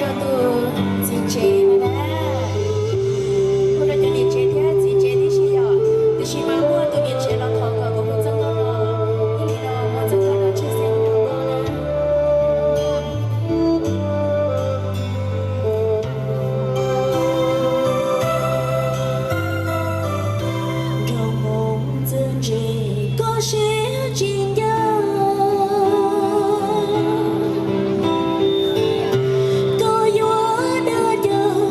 Tus txiv tsev no na, hu rau cov niam tsev thiab txiv tsev tib si yom, tiam sis mas muaj tus niam tsev los thov kom kuv mus txog ntua no, thiaj li no mus txog ntua no tshwj xeeb rau koj na. Nrog mus ntxwv ntsis koj siab tsis nco, koj yuav dag caw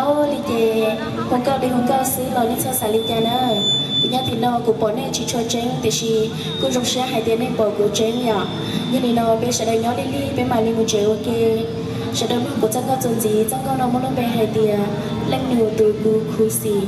Ua li ces hu nkauj li hu nkauj xwb los nej txhob xav li cas na. Kuv nyob tim no kuv pom nej tsis tshua tseeb tiam sis kuj zoo siab hais tias nej pom kuv tseeb yom. Yog li no peb sawv daws nyob lig lig peb mam li mus tsev ua ke. Sawv daws mloog kuv txoj nkauj txuas ntxiv, txoj nkauj no muaj lub npe hais tias Leej Nus tus khuv xim.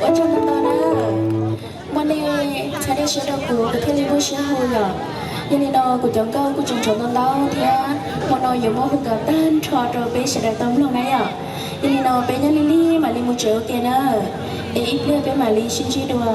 Ua tsaug ntau ntau na. Muaj nej txhais dej siab rau kuv, kuv thiaj li muaj siab hu yom. Yog li no kuv cov nkauj kuj tseem tshuav ntau ntau thiab, hmo no yuav muab hu kom tag nrho rau peb sawv daws tau mloog na yom. Yog li no peb nyob lig lig mam li mus tsev ua ke na, es ib pliag peb mam li sib ntsib dua.